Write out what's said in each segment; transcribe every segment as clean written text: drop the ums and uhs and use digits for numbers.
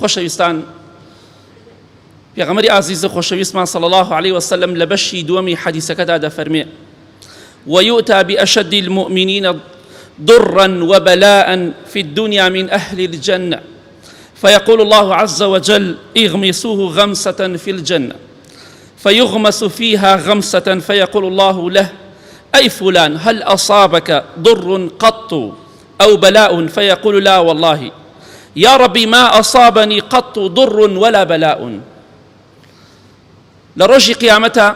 خۆشەویستان پێغەمبەری ئازیز و خۆشەویستمان صلی الله علیه وسلم لە بەشی دووەمی حەدیسەکەدا دەفەرمێ ويؤتى بأشد المؤمنين ضرا وبلاء في الدنيا من أهل الجنة فيقول الله عز وجل اغمسوه غمسة في الجنة فيغمس فيها غمسة فيقول الله له أي فلان هل أصابك ضر قط أو بلاء فيقول لا والله يا ربي ما أصابني قط ضر ولا بلاء لە ڕۆژی قیامەتە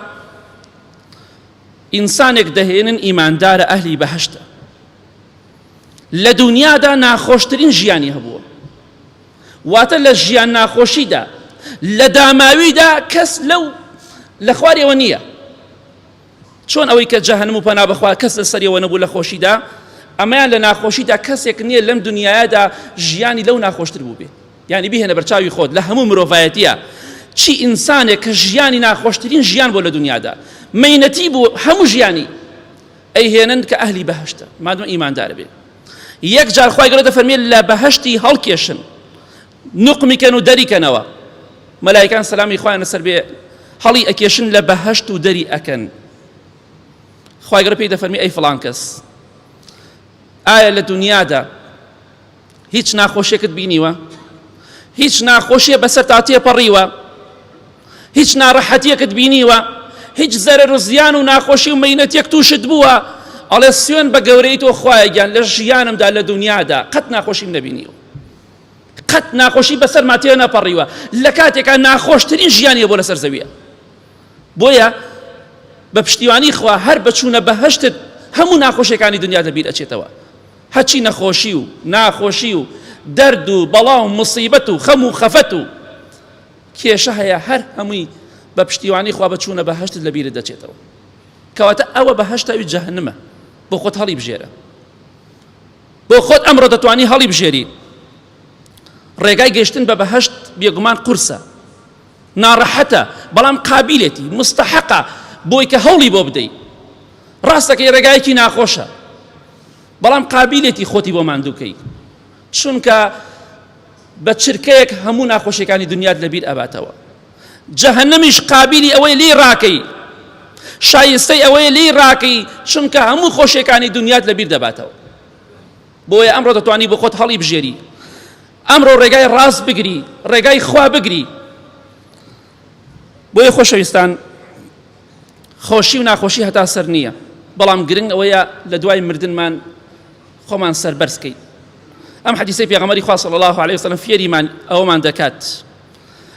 ئینسانێک دەهێنن ئیماندارە ئەهلی بەهشتە لە دنیادا ناخۆشترین ژیانی هەبووە واتە لە ژیان ناخۆشیدا لە داماویدا کەس لەو لە خوارەوە نییە چۆن ئەوەی کە جەهەنم و پەنا بەخوا کەس لەسەریەوە نەبوو لە خۆشیدا، ئەمەیان لە ناخۆشیدا کەسێک نییە لەم دنیایەدا ژیانی لەو ناخۆشتر بووبێ. یانی بیهێنە بەرچاوی خۆت لە هەموو مرۆڤایەتیە چی ئینسانێک کە ژیانی ناخۆشترین ژیان بۆ لە دنیادا مەینەتی بوو هەموو ژیانی ئەیهێنن کە ئەهلی بەهشتە مادەم ئیماندار بێ یەک جار خوای گەورە دەفەرمێ لە بەهشتی هەڵکێشن نوقمی کەن و دەری کەنەوە مەلایکان سەلامی خوایان لەسەر بێ هەڵی ئەکێشن لە بەهەشت و دەری ئەکەن خوای گەورە پێی دەفەرمی ئەی فڵان کەس ئایا لە دنیادا هیچ ناخۆشیەکت بینیوە هیچ ناخۆشیە بەسەر تا تێپەڕیوە هیچ ناڕەحەتیەکت بینیوە هیچ زەرەر و زیان و ناخۆشی و مەینەتێک تووشت بووە ئەڵێ سوێن بە گەورەی تۆ خوایە گیان لە ژیانمدا لە دنیادا قەت ناخۆشیم نەبینیوە قەت ناخۆشی بەسەرما تێنەپەڕیوە لە کاتێکا ناخۆشترین ژیانیە بۆ لەسەر زەویە بۆیە بە پشتیوانی خوا هەر بە چوونە بەهەشتت هەموو ناخۆشیەکانی دنیا لەبیر ئەچێتەوە هەرچی نەخۆشی و ناخۆشی و دەرد و بەڵا و مصیبەت و خەم و خەفەت و کێشە هەیە هەر هەمووی بە پشتیوانی خوا بە چوونە بەهەشتت لەبیرت دەچێتەوە کەواتە ئەوە بەهەشتە ئەوی جەهەنمە بۆ خۆت هەڵی بژێرە بۆ خۆت ئەمڕۆ دەتوانی هەڵی بژێری ڕێگای گەشتن بە بەهەشت بێگومان قورسە ناڕەحەتە بەڵام قابلێتی مستحقە بۆی کە هەوڵی بۆ بدەیت ڕاستەکەی ڕێگایەکی ناخۆشە بەڵام قابلێتی خۆتی بۆ ماندووکەی چونکە بە چرکەیەک هەموو ناخۆشیەکانی دنیات لەبیر ئەباتەوە جەهەنەمیش قابلی ئەوەی لێی ڕاکەی شایستەی ئەوەیە لێی ڕاکەی چونکە هەموو خۆشیەکانی دنیات لەبیر دەباتەوە بۆیە ئەمڕۆ دەتوانی بۆ خۆت هەڵی بژێری ئەمڕۆ ڕێگای ڕاست بگری ڕێگای خوا بگری بۆیە خۆشەویستان خۆشی و ناخۆشی هەتا سەر نییە بەڵام گرنگ ئەوەیە لە دوای مردنمان خۆمان سەربەرز کەین ئەم حەدیسەی پێغەمبەری خوا صلی الله علیه وسلم فێریمان ئەوەمان دەکات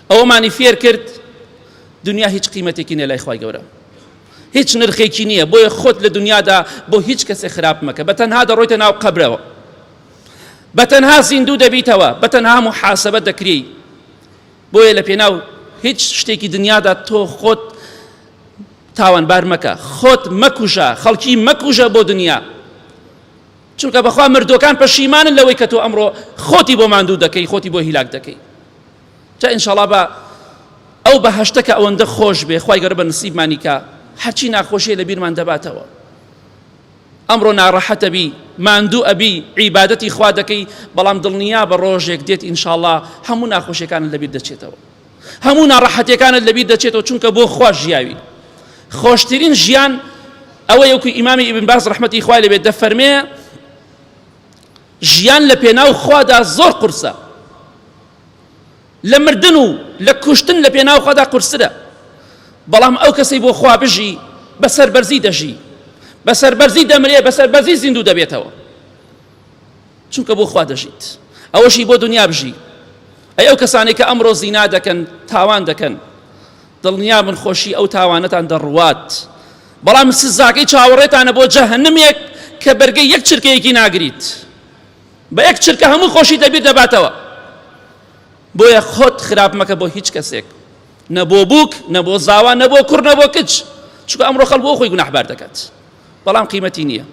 ئەوەمانی فێر کرد دنیا هیچ قیمەتێکی نییە لای خوای گەورە هیچ نرخێکی نییە بۆیە خۆت لە دنیادا بۆ هیچ کەسێک خراپ مەکە بە تەنها دەڕۆیتە ناو قەبرەوە بە تەنها زیندوو دەبیتەوە بە تەنها محاسبە دەکری بۆیە لە پێناو هیچ شتێکی دنیادا تۆ خۆت تاوانبار مەکە خۆت مەکوژە خەڵکی مەکوژە بۆ دنیا چونکە بەخوا مردوەکان پەشیمانن لەوەی کە تۆ ئەمڕۆ خۆتی بۆ ماندوو دەکەی خۆتی بۆ هیلاک دەکەی جا ئینشاڵا بە ئەو بەهەشتە کە ئەوەندە خۆش بێ خوای گەورە بە نسیبمانی کە هەرچی ناخۆشیە لە بیرمان دەباتەوە ئەمڕۆ ناڕەحەتە بی ماندوو ئەبی عیبادەتی خوا دەکەی بەڵام دڵنیا بە ڕۆژێک دێت ئینشاڵا هەموو ناخۆشیەکانت لەبیر دەچێتەوە هەموو ناڕەحەتیەکانت لەبیر دەچێتەوە چونکە بۆ خوا ژیاوی خۆشترین ژیان ئەوەیە وەکو ئیمامی ئیبن باز ڕەحمەتی خوای لێبێت دەفەرمێ ژیان لە پێناو خوادا زۆر قورسە لە مردن و لە کوشتن لە پێناو خوادا قورسترە بەڵام ئەو کەسەی بۆ خوا بژی بە سەربەرزی دەژی بە سەربەرزی دەمرێ بە سەربەرزی زیندوو دەبێتەوە چونکە بۆ خوا دەژیت ئەوەشی بۆ دنیا بژی ئەی ئەو کەسانەی کە ئەمڕۆ زینا دەکەن تاوان دەکەن دڵنیا بن خۆشی ئەو تاوانەتان دەڕوات بەڵام سزاکەی چاوەڕێتانە بۆ جەهەنمێک کە بەرگەی یەک چرکەیەکی ناگریت بە یەک چرکە هەموو خۆشی دەبیر دەباتەوە بۆیە خۆت خراپ مەکە بۆ هیچ کەسێک نە بۆ بووک نە بۆ زاوا نە بۆ کوڕ نە بۆ کچ چونکە ئەمڕۆ خەڵک بۆ خۆی گوناحبار دەکات بەڵام قیمەتی نییە.